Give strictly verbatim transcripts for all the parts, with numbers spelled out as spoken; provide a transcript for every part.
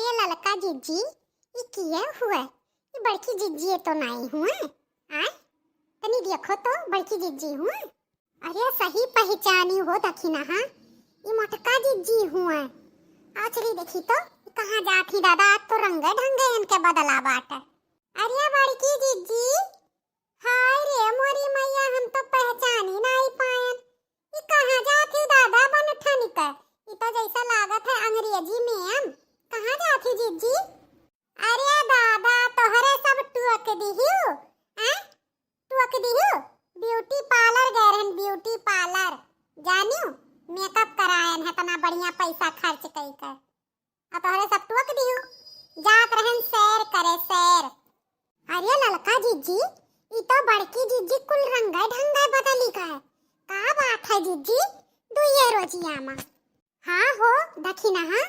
ए ललका जिज्जी, ई किए हुए? ई बड़की जिज्जी तो नाई हुए? आय, तनी देखो तो, बड़की जिज्जी हुए? अरे सही पहचानी हो दखिनहा, ई मोटका जिज्जी हुए। आ चली देखी तो, ई कहाँ जात ही दादा, आज तो रंगे ढंगे इनके बदला बाटे। अरे बड़की जिज्जी, हाय रे मोरी मैया, हम तो पहचानी नाई पायन। ई कहाँ जात ही दादा बन ठन के? ई तो जैसा लागत है अंग्रेजी मैम। कहाँ जात ही जिज्जी? अरे दादा, तोहरे सब टोक दिहियो, हैं? टोक दिहियो? ब्यूटी पार्लर गए रहन, ब्यूटी पार्लर। जानियो, मेकअप करायन है, इतना बढ़िया पैसा खर्च कई के। आ तोहरे सब टोक दिहियो, जात रहन सैर करे, सैर। अरे ललका जिज्जी, ई तो बड़की जिज्जी कुल रंगे ढंगे बदली का है। का बात है जिज्जी, दुइये रोजिया मा? हाँ हो, दखिनहा,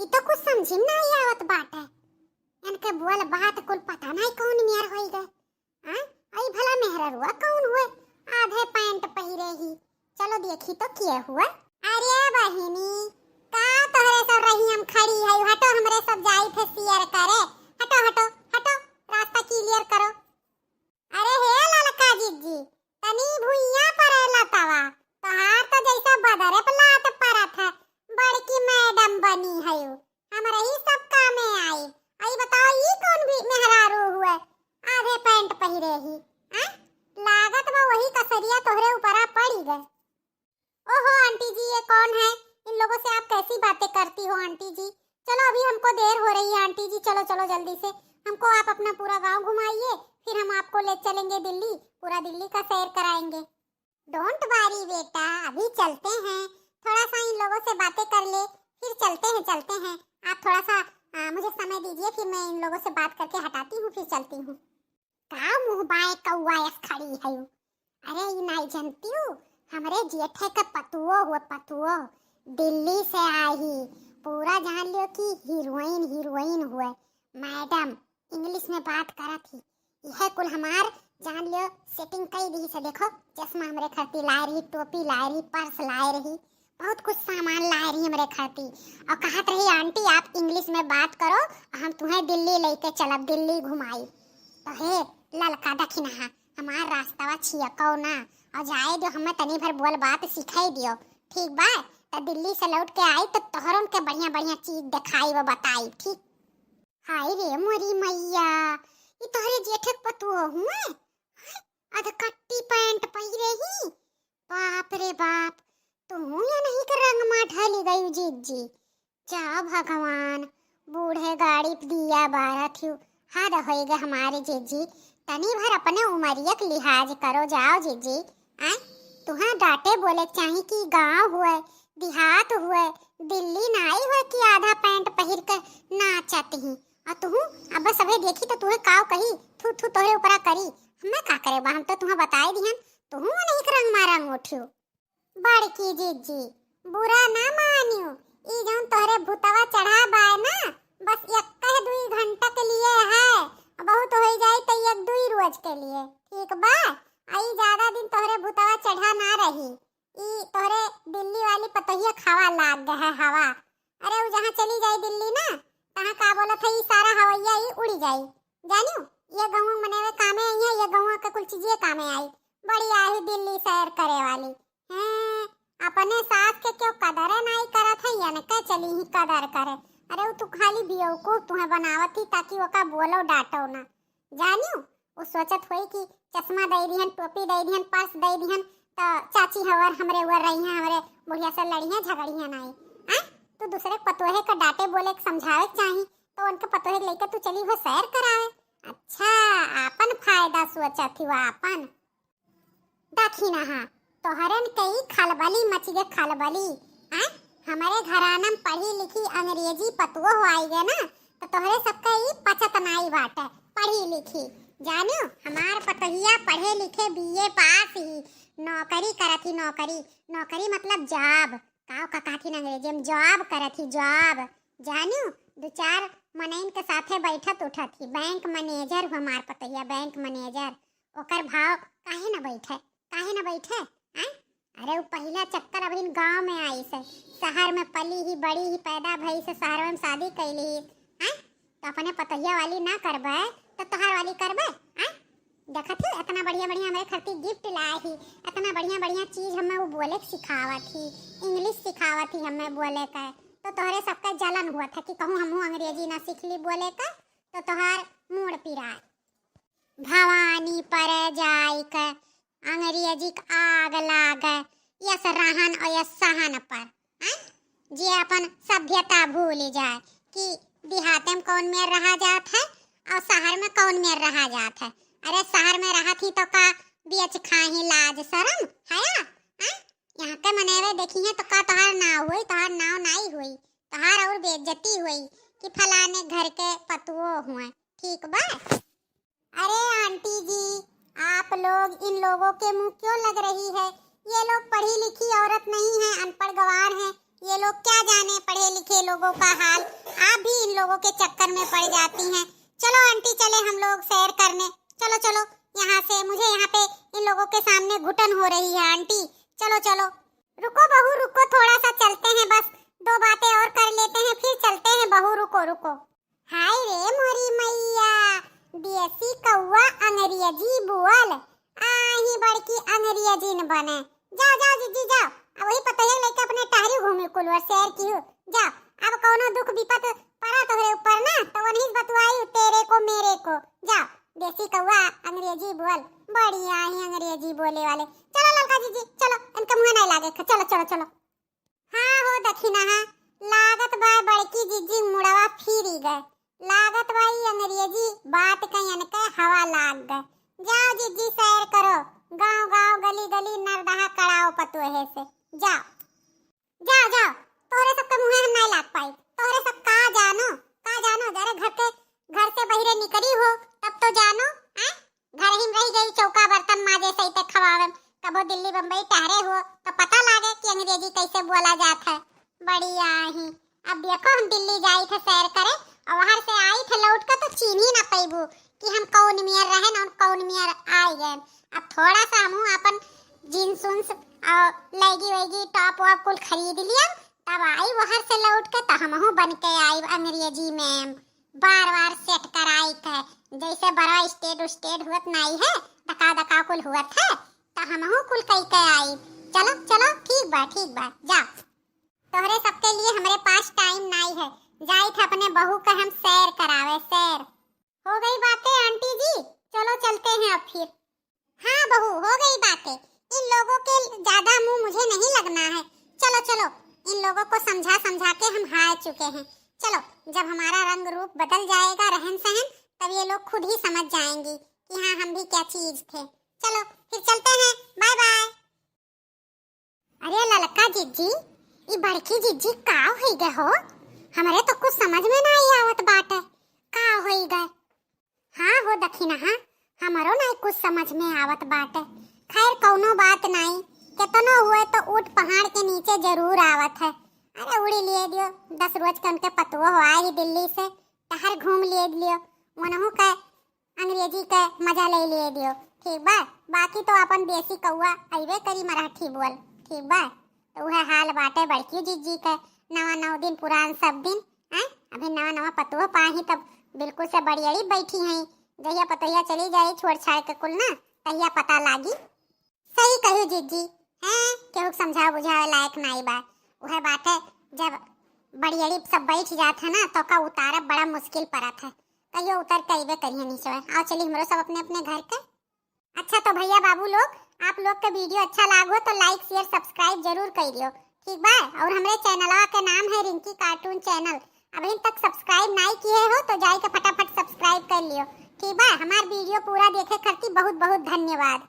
ई तो कुछ समझी में नाई आवत बाटे। इनके बोल बात कुल पता नाई कौन मेर होई गए। हाँ, आई भला मेहररुआ कौन हुए, आधे पैंट पहिरे ही। चलो देखी तो किए हुए। अरे बहिनी, का तोहरे सब रही हम खड़ी है, हटो, हमरे सब जाई थे सियर करे। हटो, हटो, हटो, रास्ता क्लियर करो। अरे हे ललका जिज्जी, तनी भुइयां पर लतवा, तोहार तो जैसा बदरे पे लात परत है, बड़की मैडम बनी है। हमरा ई सब कामे आई। आई बताओ, ई कौन भी मेहरारू हुए, आधे पैंट पहिरे ही, हैं? लागत बा वही कसरिया तोहरे ऊपरा पड़ी गए। ओहो आंटी जी, ये कौन है? इन लोगों से आप कैसी बातें करती हो आंटी जी? चलो, अभी हमको देर हो रही है आंटी जी, चलो, चलो जल्दी से, हमको आप अपना पूरा गांव घुमाइए, फिर हम आपको ले चलेंगे दिल्ली, पूरा दिल्ली का सैर कराएंगे। Don't worry बेटा, अभी चलते हैं, थोड़ा सा इन लोगों से बातें कर ले, फिर चलते हैं, चलते हैं। आप थोड़ा सा, आ, मुझे समय दीजिए, फिर मैं इन लोगों से बात करके हटाती हूँ, फिर चलती हूँ। का मुँह बाए कौआ यस खड़ी है? अरे ई नाई जनतिउ, हमरे जेठे के पतुओ हुए, पतुओ दिल्ली से आई ही। पूरा जान लियो कि हीरोइन, हीरोइन हुए, मैडम इंग्लिश में बात करत ही। यह कुल हमार जान लियो सेटिंग कई दी से। देखो चश्मा हमरे खरती लाए रही, टोपी लाए रही, पर्स लाए रही, बहुत कुछ सामान लाए रही हमरे खाती। और कहत रही, "आंटी, आप इंग्लिश में बात करो, हम तुम्हें दिल्ली लेके चलब, दिल्ली घुमाई।" तो हे ललका दखिनहा, हमार रास्तावा छियकौ ना, और जाए दो, हमें तनी भर बोल बात सिखाई दियो, ठीक बा? तो दिल्ली से लौट के आई तो तोहरन के बढ़िया बढ़िया चीज दिखाई व बताई, ठीक? हाय रे मोरी मैया, ई तोहरे जेठे के पतुआ हुए? अधकट्टी पैंट पहिरे ही। बाप रे बाप, तू या नहीं के रंग मा ढली गई जिज्जी। जा भगवान, बूढ़े गाड़ी पे दिया बारत हियो। हद होई गए हमारे जिज्जी, तनी भर अपने उमरिया के लिहाज करो, जाओ जिज्जी। आय, तुहाँ डांटे बोले के चाही कि गांव हुए, देहात हुए, दिल्ली नाई हुए कि आधा पैंट पहिर के नाचत ही। और तुहू अब सभे देखी तो तुहे काव कही, थू थू तोहरे ऊपरा करी। हमें का करे बा, हम तो तुहाँ बताए दिहन, तुहू नहीं के रंग मा रंग उठियो। बड़की जिज्जी, बुरा ना मानियो, ई जौन तोहरे भूतवा चढ़ा बाय ना, बस एक दुई घंटा के लिए है, बहुत हो जाई तो एक दुई रोज के लिए, ठीक बा? आ ई ज्यादा दिन तोहरे भूतवा चढ़ा ना रही, ई तोहरे दिल्ली वाली पतोहिया क हवा लाग गए है, हवा। अरे उ जहाँ चली जाई दिल्ली ना, तहाँ का बोलत है, ई सारा हवैया ई उड़ी जाई, जानियो? ये गौवा मनेवे कामे आई है, ये गौवा के कुल चीजिए कामे आई। बड़ी आई दिल्ली सैर करे वाली। हैं, अपने सास के क्यों कदरे नाई करत है, यनके चली ही कदर करे। अरे उ तू खाली बेवकूफ तुहे बनावत ही ताकि ओका बोलो डांटो ना। जानियो, उ सोचत होई कि चश्मा दे दिहन, टोपी दे दिहन, पर्स दे दिहन, तो चाची हवर हमरे उवर रही हैं, हमरे बुढ़िया से लड़ी हैं, झगड़ी हैं नाई। हैं? तू दूसरे के पतोहे के डांटे बोले के समझावे के चाही, तो उनके पतोहे के लेके तू चली हो सैर करावे। अच्छा, आपन फायदा सोचत ही आपन। दखिनहा, तोहरन के ई खलबली मच गे खलबली। आय, हमरे घरानम पढ़ी लिखी अंग्रेजी पतुओ हो आई गे ना, तो तोहरे सबके ई पचत नाई बाटे, पढ़ी लिखी। जानियो, हमार पतोहिया पढ़े लिखे बीए पास ही, नौकरी करत ही, नौकरी, नौकरी मतलब जॉब, का का कहत ही ना अंग्रेजी में, जॉब करत ही, जॉब। जानियो, दो चार मनइन के साथे बैठत उठत ही, बैंक मैनेजर हुआ हमार पतोहिया, बैंक मैनेजर। ओकर भाव काहे न बैठे, काहे न बैठे, आय? अरे, उ पहिला चक्कर अबहिन गाँव में आइस, शहर में पली ही, बड़ी ही, पैदा भइस, शहर में शादी कइली ही, हैं? तो अपने पतोहिया वाली ना करबे, तो तोहार वाली करबे, हैं? देखत ही, इतना बढ़िया बढ़िया हमरे खातिर gift लाए ही, इतना बढ़िया बढ़िया चीज हमें वो बोले के सिखावत ही, English सिखावत ही हमें बोले के, तो तोहरे सबके जलन हुआ था कि कहूँ हमहूँ अंग्रेजी ना सीख ली बोले के, तो तोहार मूड़ पिराए। भवानी पर जाइक अंग्रेजी क आग लाग, यस रहन और यस सहन पर, हैं? जे अपन सभ्यता भूल जाए कि देहाते में कौन मेर रहा जात है और शहर में कौन मेर रहा जात है। अरे, शहर में रहत ही तो का बेच खाही लाज शरम हया, हैं? यहाँ के मनेवे देखी हैं तो का तोहार नाव होई, तोहार नाव नाई होई, तोहार और बेइज्जती होई कि फलाने घर के पतुओ हुए, ठीक बा? अरे आंटी जी, आप लोग इन लोगों के मुंह क्यों लग रही है? ये लोग पढ़ी लिखी औरत नहीं है, अनपढ़ गंवार हैं। ये लोग क्या जाने पढ़े लिखे लोगों का हाल। आप भी इन लोगों के चक्कर में पड़ जाती हैं। चलो आंटी, चले हम लोग सैर करने। चलो चलो यहाँ से, मुझे यहाँ पे इन लोगों के सामने घुटन हो रही है आंटी। चलो चलो। रुको बहू रुको, थोड़ा सा चलते हैं, बस दो बातें और कर लेते हैं, फिर चलते हैं बहू, रुको रुको। हाय रे मोरी मैया, देसी कौआ अंग्रेजी बोल, आही बड़की अंग्रेजिन बने। जाओ जाओ जिज्जी जाओ, अब वही पतोहिया लेके अपने टहरी घूमी कुल ओर सैर किहू। जाओ, अब कौनो दुख विपत पड़ा तोहरे ऊपर ना, तो वनही से बतुआई तेरे को मेरे को। जाओ, देसी कौआ अंग्रेजी बोल, बड़ी आही अंग्रेजी बोले वाले। चलो ललका जिज्जी चलो, इनके मुँह नहीं लागे, चलो चलो चलो। हाँ हो दखिनहा, लागत बा बड़की जिज्जी मुड़वा फिरी गए। लागत बा ई अंग्रेजी बात के इनके हवा लाग गए। जाओ जिज्जी सैर करो, गाँव गाँव गली गली नरदहा कड़ाओ पतोहे से। जाओ, जाओ, जाओ, तोहरे सबके मुँहे हम नाई लाग पाई। तोहरे सब का जानो, का जानो, जरे घर के, घर से बहिरे निकरी हो, तब तो जानो, हैं? घर ही में रह गई, चौका बर्तन माजे, सही ते खवावे। कबो दिल्ली बम्बई टहरे हो, तो पता लागे कि अंग्रेजी कैसे बोला जात है। बड़ी आही। अब देखो, हम दिल्ली जाई थे सैर करे, और वहाँ से आई थे लौट के, तो चीन्ही ना पैबू कि हम कौन मेर रहेन और कौन मेर आई गए। अब थोड़ा सा हमहू अपन jeans उन्स और लेगी वेगी, top वॉप कुल खरीद लिया, तब आई वहाँ से लौट के, तो हमहू बन के आई अंग्रेजी मैम। बार बार set कराई थे, जैसे बड़ा state उस्टेट हुअत नाई है, धका धका कुल हुअत है, तो हमहू कुल कई के आई। चलो चलो, ठीक बा, ठीक बा, जा। तोहरे सबके लिए हमरे पास time नाई है, जाई थे अपने बहू के हम सैर करावे, सैर। हो गई बातें आंटी जी, चलो चलते हैं अब फिर। हाँ बहू, हो गई बातें, इन लोगों के ज्यादा मुंह मुझे नहीं लगना है। चलो चलो, इन लोगों को समझा समझा के हम हार चुके हैं। चलो, जब हमारा रंग रूप बदल जाएगा, रहन सहन, तब ये लोग खुद ही समझ जाएंगी कि हाँ, हम भी क्या चीज थे। चलो फिर चलते हैं, bye bye। अरे ललका जिज्जी, ई बड़की जिज्जी का होई गए हो? हमरे तो कुछ समझ में नाई आवत बाटे, का होई गए? हाँ हो दखिनहा, हमरो नाई कुछ समझ में आवत बाटे। खैर कौनो बात नाई, केतनो हुए तो ऊँट पहाड़ के नीचे जरूर आवत है। अरे उड़ी लिए दियो, दस रोज के उनके पतुओ हो आए ही दिल्ली से, टहर घूम लिए दियो, उनहू के अंग्रेजी के मजा ले लिए दियो, ठीक बा? बाकी तो अपन देसी कौआ अइबे करी मराठी बोल, ठीक बा? तो उहे हाल बाटे बड़की जिज्जी के, नवा नौ दिन पुरान सब दिन, हैं? अभी नवा नवा पतुओ पाही तब बिल्कुल से बड़ियड़ी बैठी हैं, जहिया पतोहिया चली जाई छोड़ छाड़ के कुल ना, तहिया पता लागी। सही कहू जिज्जी, हैं, केहू के समझावे बुझावे लायक नाई बा। उहे बात है, जब बड़ियड़ी सब बैठ जात है ना, तो का उतारब बड़ा मुश्किल परत है। कहियो उतर के अइबे करिहे नीचे। आओ चली हमरो सब अपने अपने घर के। अच्छा तो भैया बाबू लोग, आप लोग के video अच्छा लागो तो like, share, subscribe जरूर कर दियो, ठीक बा? और हमरे चैनलवा के नाम है रिंकी cartoon channel। अभी तक subscribe नाई किए हो तो जाई के फटाफट subscribe कर लियो, ठीक बा? हमार video पूरा देखे खातिर बहुत बहुत धन्यवाद।